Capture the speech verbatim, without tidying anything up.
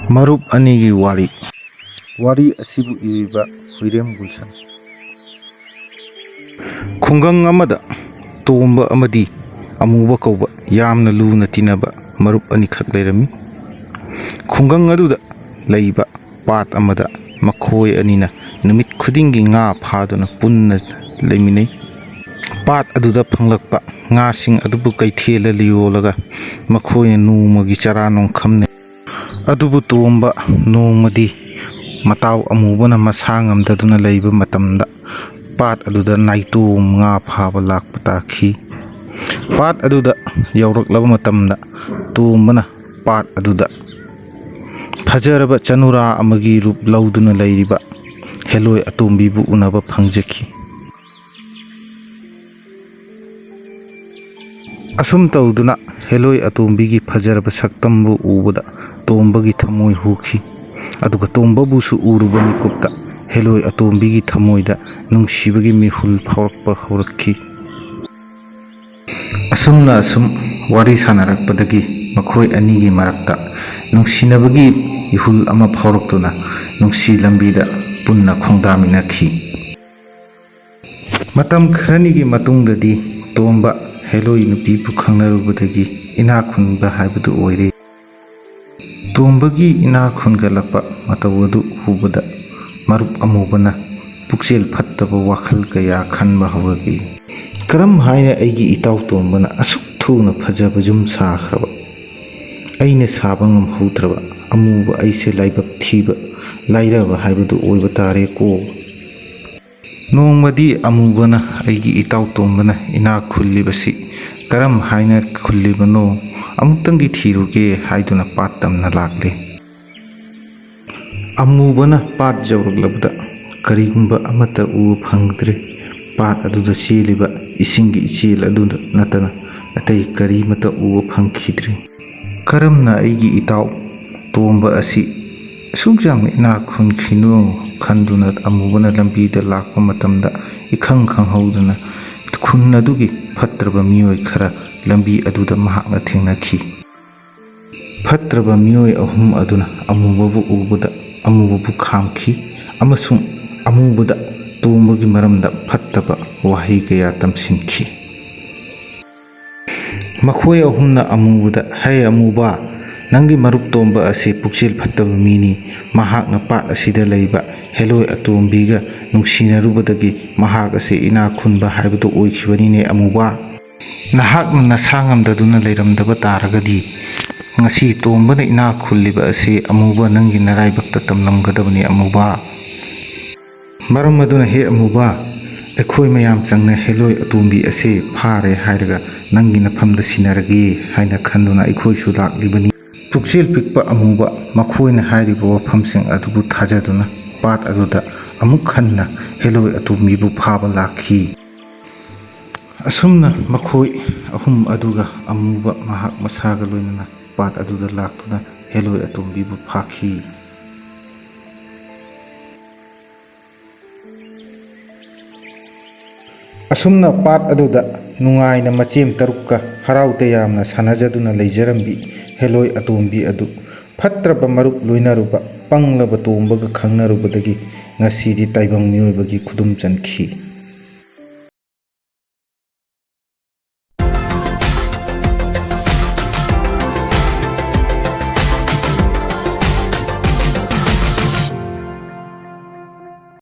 ꯃꯔꯨꯞ ꯑꯅꯤꯒꯤ ꯋꯥꯔꯤ꯫ ꯋꯥꯔꯤ ꯑꯁꯤꯕꯨ ꯏꯕꯤꯕ ꯍꯨꯏꯔꯦꯝ ꯒꯨꯜꯁꯟ꯫ ꯈꯨꯡꯒꯪ ꯑꯃꯗ ꯇꯣꯝꯕ ꯑꯃꯗꯤ ꯑꯃꯨꯕ ꯀꯧꯕ ꯌꯥꯝꯅ ꯂꯨꯅ ꯇꯤꯟꯅꯕ ꯃꯔꯨꯞ ꯑꯅꯤꯈꯛ ꯂꯩꯔꯝꯃꯤ꯫ ꯈꯨꯡꯒꯪ ꯑꯗꯨꯗ ꯂꯩꯕ ꯄꯥꯠ ꯑꯃꯗ ꯃꯈꯣꯏ ꯑꯅꯤꯅ ꯅꯨꯃꯤꯠ ꯈꯨꯗꯤꯡꯒꯤ ꯉꯥ ꯐꯥꯗꯨꯅ ꯄꯨꯟꯅ ꯂꯩꯃꯤꯟꯅꯩ꯫ ꯄꯥꯠ ꯑꯗꯨꯗ ꯐꯪꯂꯛꯄ ꯉꯥꯁꯤꯡ ꯑꯗꯨꯕꯨ ꯀꯩꯊꯦꯜꯗ ꯌꯣꯜꯂꯒ ꯃꯈꯣꯏꯅ ꯅꯣꯡꯃꯒꯤ ꯆꯔꯥ ꯅꯣꯡꯈꯝꯅꯩ꯫ ꯑꯗꯨꯕꯨ ꯇꯣꯝꯕ ꯅꯣꯡꯃꯗꯤ ꯃꯇꯥꯎ ꯑꯃꯨꯕꯅ ꯃꯁꯥ ꯉꯝꯗꯗꯨꯅ ꯂꯩꯕ ꯃꯇꯝꯗ ꯄꯥꯠ ꯑꯗꯨꯗ ꯅꯥꯏꯇꯣꯝ ꯉꯥ ꯐꯥꯕ ꯂꯥꯛꯄ ꯇꯥꯈꯤ꯫ ꯄꯥꯠ ꯑꯗꯨꯗ ꯌꯧꯔꯛꯂꯕ ꯃꯇꯝꯗ ꯇꯣꯝꯕꯅ ꯄꯥꯠ ꯑꯗꯨꯗ ꯐꯖꯔꯕ ꯆꯅꯨꯔꯥ ꯑꯃꯒꯤ ꯔꯨꯞ ꯂꯧꯗꯨꯅ ꯂꯩꯔꯤꯕ ꯍꯦꯂꯣꯏ ꯑꯇꯣꯝꯕꯤꯕꯨ ꯎꯅꯕ ꯐꯪꯖꯈꯤ꯫ ꯑꯁꯨꯝ ꯇꯧꯗꯨꯅ ꯍꯦꯂꯣꯏ ꯑꯇꯣꯝꯕꯤꯒꯤ ꯐꯖꯔꯕ ꯁꯛꯇꯝꯕꯨ ꯎꯕꯗ ꯇꯣꯝꯕꯒꯤ ꯊꯃꯣꯏ ꯍꯨꯈꯤ꯫ ꯑꯗꯨꯒ ꯇꯣꯝꯕꯕꯨꯁꯨ ꯎꯔꯨꯕ ꯃꯤꯀꯨꯞꯇ ꯍꯦꯂꯣꯏ ꯑꯇꯣꯝꯕꯤꯒꯤ ꯊꯃꯣꯏꯗ ꯅꯨꯡꯁꯤꯕꯒꯤ ꯃꯤꯍꯨꯜ ꯐꯥꯎꯔꯛꯄ ꯍꯧꯔꯛꯈꯤ꯫ ꯑꯁꯨꯝꯅ ꯑꯁꯨꯝ ꯋꯥꯔꯤ ꯁꯥꯟꯅꯔꯛꯄꯗꯒꯤ ꯃꯈꯣꯏ ꯑꯅꯤꯒꯤ ꯃꯔꯛꯇ ꯅꯨꯡꯁꯤꯅꯕꯒꯤ ꯏꯍꯨꯜ ꯑꯃ ꯐꯥꯎꯔꯛꯇꯨꯅ ꯅꯨꯡꯁꯤ ꯂꯝꯕꯤꯗ ꯄꯨꯟꯅ ꯈꯣꯡꯗꯥꯃꯤꯟꯅꯈꯤ꯫ ꯃꯇꯝ ꯈꯔꯅꯤꯒꯤ ꯃꯇꯨꯡꯗꯗꯤ ꯇꯣꯝꯕ ꯍꯦꯂꯣꯏ ꯅꯨꯄꯤꯕꯨ ꯈꯪꯅꯔꯨꯕꯗꯒꯤ ꯏꯅꯥꯛ ꯈꯨꯟꯕ ꯍꯥꯏꯕꯗꯨ ꯑꯣꯏꯔꯦ꯫ ꯇꯣꯝꯕꯒꯤ ꯏꯅꯥꯛ ꯈꯨꯟꯒꯠꯂꯛꯄ ꯃꯇꯧ ꯑꯗꯨ ꯎꯕꯗ ꯃꯔꯨꯞ ꯑꯃꯨꯕꯅ ꯄꯨꯛꯆꯦꯜ ꯐꯠꯇꯕ ꯋꯥꯈꯜ ꯀꯌꯥ ꯈꯟꯕ ꯍꯧꯔꯛꯏ꯫ "ꯀꯔꯝ ꯍꯥꯏꯅ ꯑꯩꯒꯤ ꯏꯇꯥꯎ ꯇꯣꯝꯕꯅ ꯑꯁꯨꯛ ꯊꯨꯅ ꯐꯖꯕ ꯌꯨꯝ ꯁꯥꯈ꯭ꯔꯕ? ꯑꯩꯅ ꯁꯥꯕ ꯉꯝꯍꯧꯗ꯭ꯔꯕ ꯑꯃꯨꯕ ꯑꯩꯁꯦ ꯂꯥꯏꯕꯛ ꯊꯤꯕ, ꯂꯥꯏꯔꯕ ꯍꯥꯏꯕꯗꯨ ꯑꯣꯏꯕ ꯇꯥꯔꯦꯀꯣ꯫ ꯅꯣꯡꯃꯗꯤ ꯑꯃꯨꯕꯅ ꯑꯩꯒꯤ ꯏꯇꯥꯎ ꯇꯣꯝꯕꯅ ꯏꯅꯥꯛ ꯈꯨꯜꯂꯤꯕꯁꯤ ꯀꯔꯝ ꯍꯥꯏꯅ ꯈꯨꯜꯂꯤꯕꯅꯣ ꯑꯃꯨꯛꯇꯪꯗꯤ ꯊꯤꯔꯨꯒꯦ" ꯍꯥꯏꯗꯨꯅ ꯄꯥꯠ ꯇꯝꯅ ꯂꯥꯛꯂꯦ꯫ ꯑꯃꯨꯕꯅ ꯄꯥꯠ ꯌꯧꯔꯛꯂꯕꯗ ꯀꯔꯤꯒꯨꯝꯕ ꯑꯃꯠꯇ ꯎꯕ ꯐꯪꯗ꯭ꯔꯦ꯫ ꯄꯥꯠ ꯑꯗꯨꯗ ꯆꯦꯜꯂꯤꯕ ꯏꯁꯤꯡꯒꯤ ꯏꯆꯦꯜ ꯑꯗꯨꯗ ꯅꯠꯇꯅ ꯑꯇꯩ ꯀꯔꯤꯃꯠꯇ ꯎꯕ ꯐꯪꯈꯤꯗ꯭ꯔꯦ꯫ "ꯀꯔꯝꯅ ꯑꯩꯒꯤ ꯏꯇꯥꯎ ꯇꯣꯝꯕ ꯑꯁꯤ ꯑꯁꯨꯛ ꯌꯥꯝꯅ ꯏꯅꯥꯛ ꯈꯨꯟꯈꯤꯅꯣ?" ꯈꯟꯗꯨꯅ ꯑꯃꯨꯕꯅ ꯂꯝꯕꯤꯗ ꯂꯥꯛꯄ ꯃꯇꯝꯗ ꯏꯈꯪ ꯈꯪꯍꯧꯗꯅ ꯈꯨꯟ ꯑꯗꯨꯒꯤ ꯐꯠꯇ꯭ꯔꯕ ꯃꯤꯑꯣꯏ ꯈꯔ ꯂꯝꯕꯤ ꯑꯗꯨꯗ ꯃꯍꯥꯛꯅ ꯊꯦꯡꯅꯈꯤ꯫ ꯐꯠꯇ꯭ꯔꯕ ꯃꯤꯑꯣꯏ ꯑꯍꯨꯝ ꯑꯗꯨꯅ ꯑꯃꯨꯕꯕꯨ ꯎꯕꯗ ꯑꯃꯨꯕꯕꯨ ꯈꯥꯝꯈꯤ ꯑꯃꯁꯨꯡ ꯑꯃꯨꯕꯗ ꯇꯣꯝꯕꯒꯤ ꯃꯔꯝꯗ ꯐꯠꯇꯕ ꯋꯥꯍꯩ ꯀꯌꯥ ꯇꯝꯁꯤꯟꯈꯤ꯫ ꯃꯈꯣꯏ ꯑꯍꯨꯝꯅ ꯑꯃꯨꯕꯗ, "ꯍꯦ ꯑꯃꯨꯕ, ꯅꯪꯒꯤ ꯃꯔꯨꯞ ꯇꯣꯝꯕ ꯑꯁꯤ ꯄꯨꯛꯆꯦꯜ ꯐꯠꯇꯕ ꯃꯤꯅꯤ꯫ ꯃꯍꯥꯛꯅ ꯄꯥꯠ ꯑꯁꯤꯗ ꯂꯩꯕ ꯍꯦꯂꯣꯏ ꯑꯇꯣꯝꯕꯤꯒ ꯅꯨꯡꯁꯤꯅꯔꯨꯕꯗꯒꯤ ꯃꯍꯥꯛ ꯑꯁꯤ ꯏꯅꯥꯛ ꯈꯨꯟꯕ ꯍꯥꯏꯕꯗꯨ ꯑꯣꯏꯈꯤꯕꯅꯤꯅꯦ ꯑꯃꯨꯕ꯫ ꯅꯍꯥꯛꯅ ꯅꯁꯥ ꯉꯝꯗꯗꯨꯅ ꯂꯩꯔꯝꯗꯕ ꯇꯥꯔꯒꯗꯤ ꯉꯁꯤ ꯇꯣꯝꯕꯅ ꯏꯅꯥꯛ ꯈꯨꯜꯂꯤꯕ ꯑꯁꯤ ꯑꯃꯨꯕ ꯅꯪꯒꯤ ꯅꯔꯥꯏꯕꯛꯇ ꯇꯝꯂꯝꯒꯗꯕꯅꯤ ꯑꯃꯨꯕ꯫ ꯃꯔꯝ ꯑꯗꯨꯅ ꯍꯦ ꯑꯃꯨꯕ, ꯑꯩꯈꯣꯏ ꯃꯌꯥꯝ ꯆꯪꯅ ꯍꯦꯂꯣꯏ ꯑꯇꯣꯝꯕꯤ ꯑꯁꯤ ꯐꯥꯔꯦ ꯍꯥꯏꯔꯒ ꯅꯪꯒꯤ ꯅꯐꯝꯗ ꯁꯤꯟꯅꯔꯒꯦ ꯍꯥꯏꯅ ꯈꯟꯗꯨꯅ ꯑꯩꯈꯣꯏꯁꯨ ꯂꯥꯛꯂꯤꯕꯅꯤ꯫" ꯄꯨꯛꯆꯦꯜ ꯄꯤꯛꯄ ꯑꯃꯨꯕ ꯃꯈꯣꯏꯅ ꯍꯥꯏꯔꯤꯕ ꯋꯥꯐꯝꯁꯤꯡ ꯑꯗꯨꯕꯨ ꯊꯥꯖꯗꯨꯅ ꯄꯥꯠ ꯑꯗꯨꯗ ꯑꯃꯨꯛ ꯍꯟꯅ ꯍꯦꯂꯣꯏ ꯑꯇꯣꯝꯕꯤꯕꯨ ꯐꯥꯕ ꯂꯥꯛꯈꯤ꯫ ꯑꯁꯨꯝꯅ ꯃꯈꯣꯏ ꯑꯍꯨꯝ ꯑꯗꯨꯒ ꯑꯃꯨꯕ ꯃꯍꯥꯛ ꯃꯁꯥꯒ ꯂꯣꯏꯅꯅ ꯄꯥꯠ ꯑꯗꯨꯗ ꯂꯥꯛꯇꯨꯅ ꯍꯦꯂꯣꯏ ꯑꯇꯣꯝꯕꯤꯕꯨ ꯐꯥꯈꯤ꯫ ꯑꯁꯨꯝꯅ ꯄꯥꯠ ꯑꯗꯨꯗ ꯅꯨꯡꯉꯥꯏꯅ ꯃꯆꯦꯝ ꯇꯔꯨꯛꯀ ꯍꯔꯥꯎ ꯇꯌꯥꯝꯅ ꯁꯥꯟꯅꯖꯗꯨꯅ ꯂꯩꯖꯔꯝꯕꯤ ꯍꯦꯂꯣꯏ ꯑꯇꯣꯝꯕꯤ ꯑꯗꯨ ꯐꯠꯇ꯭ꯔꯕ ꯃꯔꯨꯞ ꯂꯣꯏꯅꯔꯨꯕ ꯄꯪꯂꯕ ꯇꯣꯝꯕꯒ ꯈꯪꯅꯔꯨꯕꯗꯒꯤ ꯉꯁꯤꯗꯤ ꯇꯥꯏꯕꯪ ꯃꯤꯑꯣꯏꯕꯒꯤ ꯈꯨꯗꯨꯝ ꯆꯟꯈꯤ꯫